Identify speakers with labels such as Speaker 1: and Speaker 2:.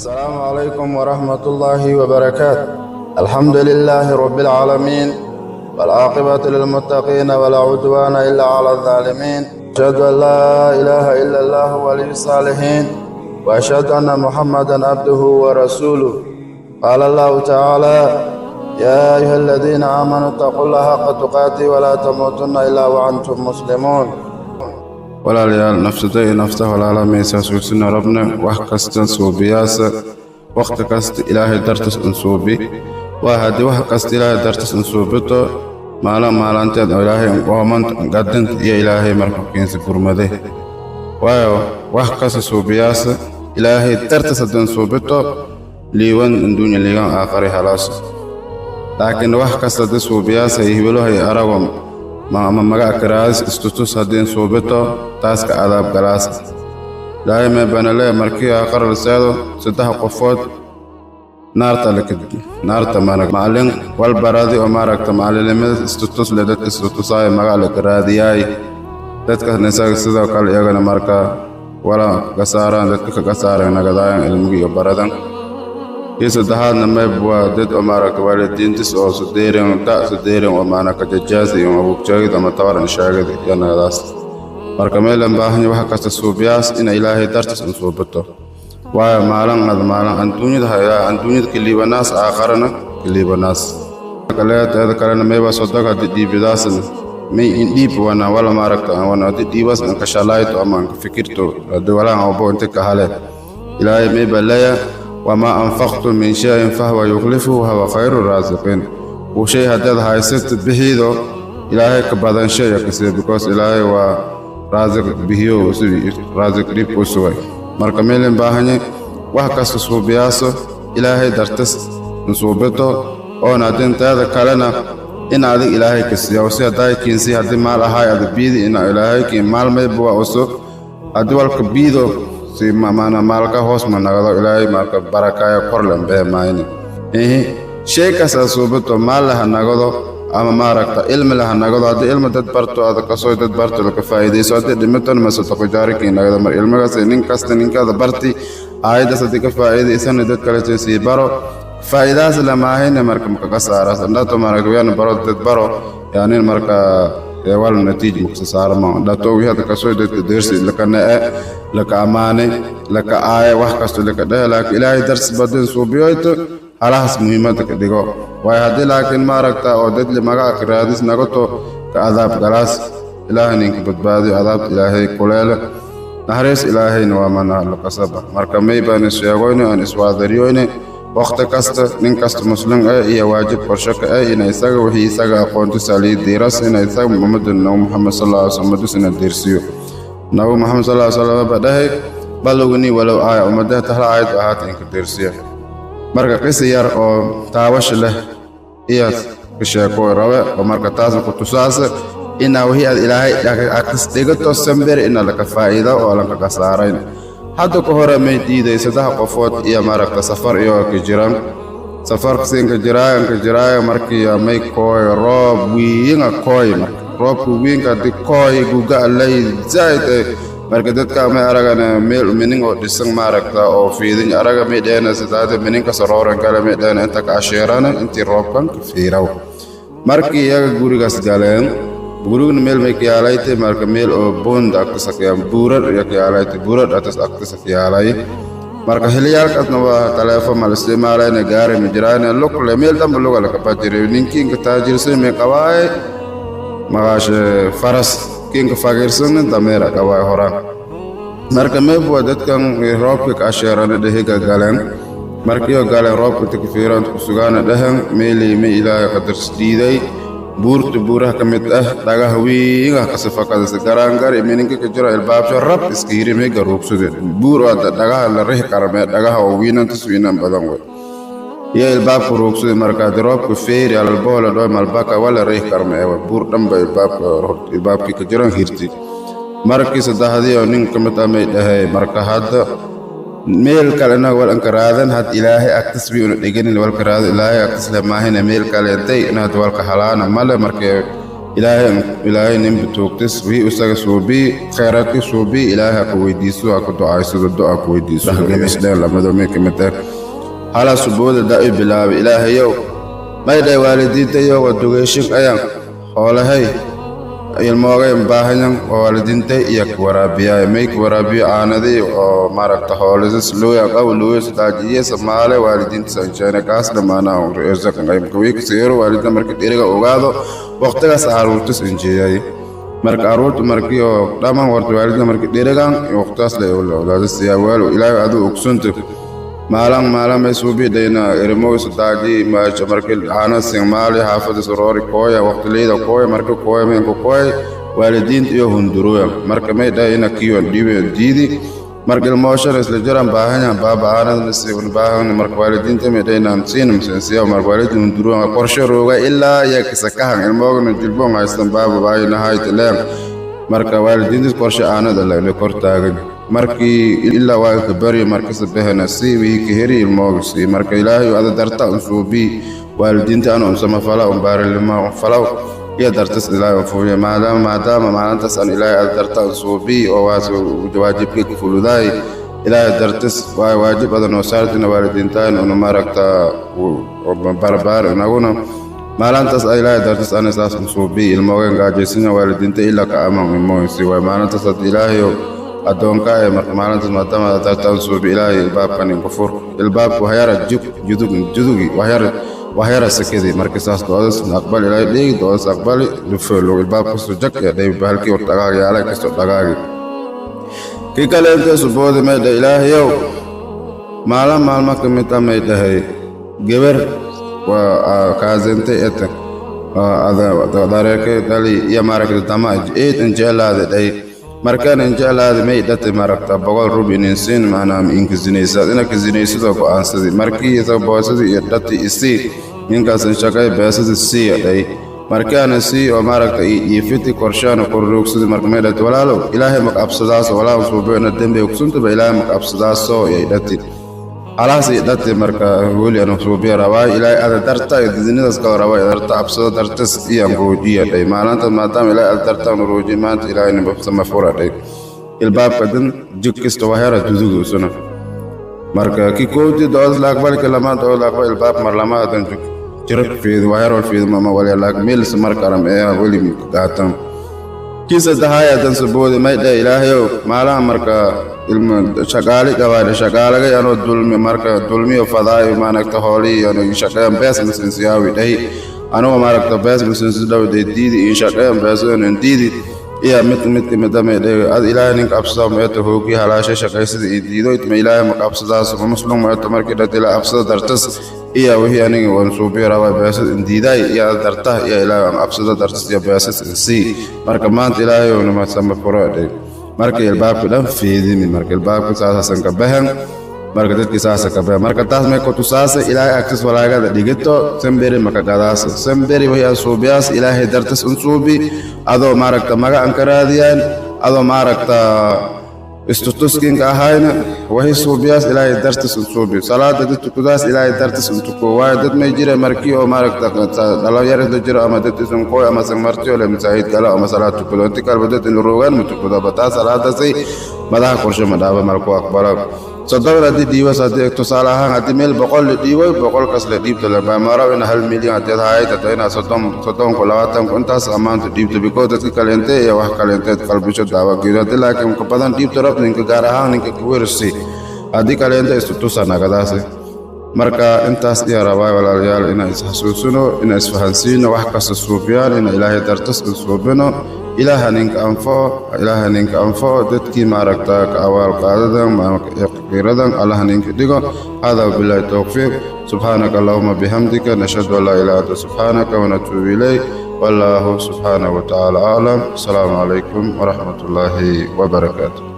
Speaker 1: السلام عليكم ورحمة الله وبركاته. الحمد لله رب العالمين، والعاقبة للمتقين، ولا عدوان إلا على الظالمين. أشهد أن لا إله إلا الله ولي الصالحين، وأشهد أن محمدا عبده ورسوله. قال الله تعالى: يا أيها الذين آمنوا اتقوا الله حق تقاته ولا تموتن إلا وأنتم مسلمون.
Speaker 2: Walaalayaal, nafsada iyo nafta walaalamaysaa suusina rabna wax kasta suubiyaasa, wakhti kasta Ilaahay dartas un suubi. Waa haddii wax kasta Ilaahay dartas un suubito, maalin maalinteed oo Ilaahay qoomanta gadinta iyo Ilaahay marka keensa gurmade. Waayo, wax kasta suubiyaasa Ilaahay dartas haddii suubito, liiwan adduunya, liigan aakhari halaas. Laakiin wax kasta haddii suubiyaasa iyo hibilohay arago ama magac karaadis istutus haddii suubito, taaska adaab galaas. Ilaahay may banale markii aakhara la seedo saddex qofood naarta laka naarta marag macallin wal baradi oo maaragta macallinimada istutus le, dadka istutusaayo, magac laka raadiyaay. Dadka isaga sidoo kale iyagana marka wala kasaaraan, dadka ka kasaaraan nagadaayan ilmigi iyo baradan. Iyo saddexaadna mayb waa dad oo maaragta waalidiintis oo sadeerin da sadeerin oo maana ka jajaasi iyo abuugjeegid ama tabaran sheegid iyo nagadaas. Marka meelan baahan wax kasta suubiyaas ina Ilaahay dartiis un suubato. Waayo, maalin ad maalin adduunyada hayaa, adduunyada kaliibanaas, aakharana kaliibanaas. Kaleeteeda kalena mayba sodog haddii dhiibidaasna may indhiib wana wala maaragta wana haddii dhiibas an ka shalayto ama an ka fikirto haddii walaan obo inta ka hale. Ilaahay may baleya: وما أنفقتم من شيء فهو يخلفه وهو خير الرازقين. Shay haddaad haysato bixiido, Ilaahay ka badan shay kasiya, because Ilaahay waa raasiq bihiyo, raasiq dhib u sugay. Marka meelin baahanye wax kasta suubiyaaso Ilaahay dartas suubito, oona hadinteeda kalena in adig Ilaahay ka siiya si haddaa kiinsi. Haddii maal ahaay ada biidi ina Ilaahay kiin maal mayba waa uso. Haddii walka biido si maana maalka hoos ma nagado, Ilaahay marka barakaya kor lambehe maayne. Ihi shay kasta suubito, maal laha nagado ama maaragta ilmi laha nagado. Haddii ilmi dad barto ada kasoo dad barto laka faa'iidayso, haddii dhimaton masadaqa jaarinkii nagado. Mar ilmigaas nin kasta ninkaada barti aayaddaas haddii ka faa'iidaysana, dad kale sii baro faa'iidaas lamaahayna. Marka makaga saaras ndato marka wiyana baro dad baro yani marka wal natiij makasa saarma ndato wihada kasoo dadka deersi laka na'e, laka amaane, laka aaye, wax kasto laka dhehe. Laakiin Ilaahay darsi badin suubiyoyto, halahaas muhiimadda ka dhigo. Waayo, haddii laakiin maaragta oo dad magaca raadis nagato, ka adaab galaas. Ilaahay ninka badbaadiyo adaabta Ilaahay kuleele, naxariis Ilaahayna waa mana lakasaba. Marka may baan isheegoyne aan iswaadariyoyne, waqti kasta nin kasta muslim eh iyo waajib qorshe ka eh ina isaga wixii isaga aqoontiisa lii diiras ina isaga ummadda Nabi Muxamed sal alla alay slam ummaddiisa ina diirsiyo. Nabi Muxamed sal alla slam ba dhahay: بلغوا ولو آية. Ummadaha tahla aayad ahaata inka diirsiya. Marka qisa yar oo taabasho leh iyo ka sheeko rabe oo marka taasna ku tusaasa inaa wixii aad Ilaahay agtis dhigato sambere ina laka faa'iida oo lanka kasaarayn. Hadda ka hore may diiday saddex qofood iyo maaragta safar iyo ka jiran safarka siinka jiraayan ka jiraaya. Markii may kooy roob wiinga kooy, marka roobka wiinka haddii kooy guga alay zaid. Marka dadka may aragana meel minin oo dhisan maaragta oo fiidin araga, may dheena sidaade mininka sarooran kale, may dheena inta ka asheerana intii roobkan ka fiiraw. Markii iyaga gurigaas galeen, guriguna meel may kayaalaytay marka meel oo bond agtisa kayaa buurar iyo kayaalaytay, buurar agtis agtisa kayaalay. Marka xiliyaalkaasna waa taleefon ma la isticmaalayna, gaari ma jiraan, lukle meel dhanba luga laka bajiray. Ninkiinka taajirsan may qabaaye maqaashe faras, kiinka faqiirsan dameera qabaay horaan. Marka meebwa dadkan roobka ka asheerana dhehiga galeen. Markiyo galeen, roobka inta ka fiiraan ku sugaana dhehen meelii may Ilaahay qadars diiday buurta buuraha ka mid ah dhagaha wiinga kasafakadasa garaangar mininka ka jiro ilbaabsho rab iska hiri may garuugsade. Buur oo dhagaha la rihi kara mee, dhagaha oo wiinantas wiinan badan wey iyo ilbaabka ruugsade. Marka hadi roobka feeri alalbohola dhoy malbaka wala rihi kara mee buur dhanba ilbaabka ilbaabkii ka jiran hirti. Markii saddexdii oo nin ka mid ah may dhahay: marka hadda meel kale inaga wal anka raadan, had Ilaahay agtis bi una dhiganin walka raado, Ilaahay agtis le maahina, meel kale intay inaad walka halaana male. Markii Ilaahay, Ilaahay ninba toogtis wii isaga suubii, khayraadki suubii, Ilaahay ha ku weydiiso, ha ku ducaysado, du'a ku weydiiso. Gemisdheen lamado may kamid ah hala subooda daa i bilaabay. Ilaahayow, may dhahay, waalidiintayo waa dugeyshin ayan hoolahay ilmoogay baahanyan waa waalidiintay iyo ku waraabiyaay, may ku waraabiyo caanadii oo maaragta hoolisas looya qaw looya sadaajiye samaale waalidiinta sanjeene kaas dhamaana wiikasiiro waalidna markii dheriga ogaado waqtigaas caruurtas injeeyay. Marka caruurta markii oo dhamaan warta waalidna markii dherigan waqtigaas la awlaadasiyaa waalo. Ilaahay aduu ogsunta maalan maalan may suubidhayna erimow sadaaji maaja markii caana singmaali xaafada soroori kooya waqtileyda kooya marka kooya meenka kooya waalidiinta iyo hunduruya. Marka may dhahay ina kiyo dhiibe diidi marka ilmooshan isla jiran baahanyan baaba caanadna si baahan. Marka waalidiinta may dhahay inaan siin mase siya. Marka waalidiinta hunduruya qorshe rooga ilaa ya kasakahan ilmoogna jilboon haystan baaba baayina hayta leen. Marka waalidiinta qorshe caanada la kor taagan markii ilaa waa ka baryo markasa bahana si wii ka heri ilmooga si. Marka Ilaahay ada darta un suubi waalidiinta anu unsama fala un baarilima falaw iyo dartas Ilaahay un fuuliya, maadaama maalintaas aan Ilaahay ada darta un suubi oo waas waajibka ka fuludaay Ilaahay dartas waa waajib adan oo saartina waalidiintaan una maaragta barbaar inaguna maalintaas ay Ilaahay dartas ana saas un suubi ilmoogan gaajaysinya waalidiinta ilaa ka aman ilmoogan si waay maalintaas hadda Ilaahayow addoonka ee. Marka maalintaas maadaama dartaan suubi, Ilaahay ilbaabkan inka fur ilbaabku waxyara jug judug judugi waxyara waxyara sakadii. Marka saas doodas aqbali, Ilaahay dheegi doodas aqbali lufeelo ilbaabkasto jag ee dhay bahalkii war dhagaagi yaalay kasto dhagaagi. Kii kale intee suboodi may dhahay, Ilaahayow, maalin maalmo ka mid ah may dhahay gabar waa kaasintay eta dareerkay dhali iyo maaragta dama eed injeclaada dhay. Markaan injeclaada may dhatay maaragta 100 rub inin siin macnaa inka zinaysaad ina ka zinaysadoo go'aansadii markii isaga boosadii iyo dhati isii ninkaas inshaqay beesada siiya dhay. Markaana sii oo maaragta iifiti qorshaana korroogsadii. Marka may dhati, walaalow, Ilaahay maka absadaaso walaal suubeena dembiga kusuntaba Ilaahay maka absadaaso yay dhati halaas i dhati. Marka weli anu suubiya rabaa Ilaahay ada darta zinadaas kala rabaa darta absado dartas iyaan roojiya dhay maalinta maadaama Ilaahay ada darta anu roojiya maanta Ilaahay nibabsama fura dhay ilbaabka dan jig kasta waa hera duduga usuna. Marka ki kowti dood la aqbali, ki lamaad dood la aqbali, ilbaab mar lamaad dan jig jirag fiid waa hera fiid mama wali laak meel marka aram ee weli gaatan. Kii saddexaad dan suboodi may dhahay, Ilaahayow, maalaha marka ilma shaqaali qabaadhe shaqaalagay anoo dulmi marka dulmiyo fadaayo maaragta hoolihii ano shaqeeyan bees masinsiyawi dhahi anigoo maaragta bees masinsi dhawday diidi in shaqeeyan beesadan diidi iya mid mid kamida may dhahay, ad Ilaahay ninka absadaa meeta hoogii halaashay shaqaysada iyo diidoyd ma Ilaahay maka absadaas ma muslim meeta. Markii dhat ilaa absada dartas iya wixii aniga waan suubiyo rabaa beesad in diidaay iyo darta iyo Ilaahay aan absada dartas iyo beesas in sii. Marka maanta Ilaahay oona sama furo dhay. Marka ilbaabka dhan fiidimi, marka ilbaabka saasasan ka bahan, marka dadkii saasa ka bahan. Marka taas may ku tusaasa Ilaahay agtis walaagada dhigito samberi maka gadaasa samberi wixii aad suubiyaas Ilaahay dartas un suubi adoo maaragta maga an ka raadiyaan adoo maaragta istutuskinka ahayna waxay suubiyaas Ilaahay dartas un suubi. Salaada dad tukadaas Ilaahay dartas un tuko waayo dad may jira markii oo maaragta dhalinyar isla jiro ama dad isan kooy ama san martiyo le masaajid gala ama salaad tukado inti kalba dad in roogaan ma tukado ba taa salaadasay madaxa qorshe ma dhaaba marku aqbalo 30 haddii dhiibas haddii tusaale ahaan haddii meel 100 la dhiiboy 100-kaas la dhiibto lamaro ina 1 milyan haddii aad hayt hada inaa 30 ku 20 ku intaas ammaanta dhiibto because dadka kaleente iyo wax kaleenteed qalbisho daawa geedo haddii laakiin ka badan dhiibto rab ninka gaar ahaan ninka kuwersi haddii kaleente istutusa nagadaasi. Marka intaas iyo rabaa walaalayaal inaan isxasuusino, inaan isfahansiino, wax kasta suubiyaan ina Ilaahay dartas in suubino. Ilaaha ninka anfaco, Ilaaha ninka anfaco dadkii maaragta ka awaal qaadadan qiiradan Allaha ninka dhigo. Hada wabillahi towfiiq. Subxaanaka allahuma bihamdika, nashhadu an laa ilaha anta subxaanaka wanatuubu ilayk. Wallaahu subxaanahu watacaala aclam. Asalaamu calaykum waraxmat ullaahi wabarakaatu.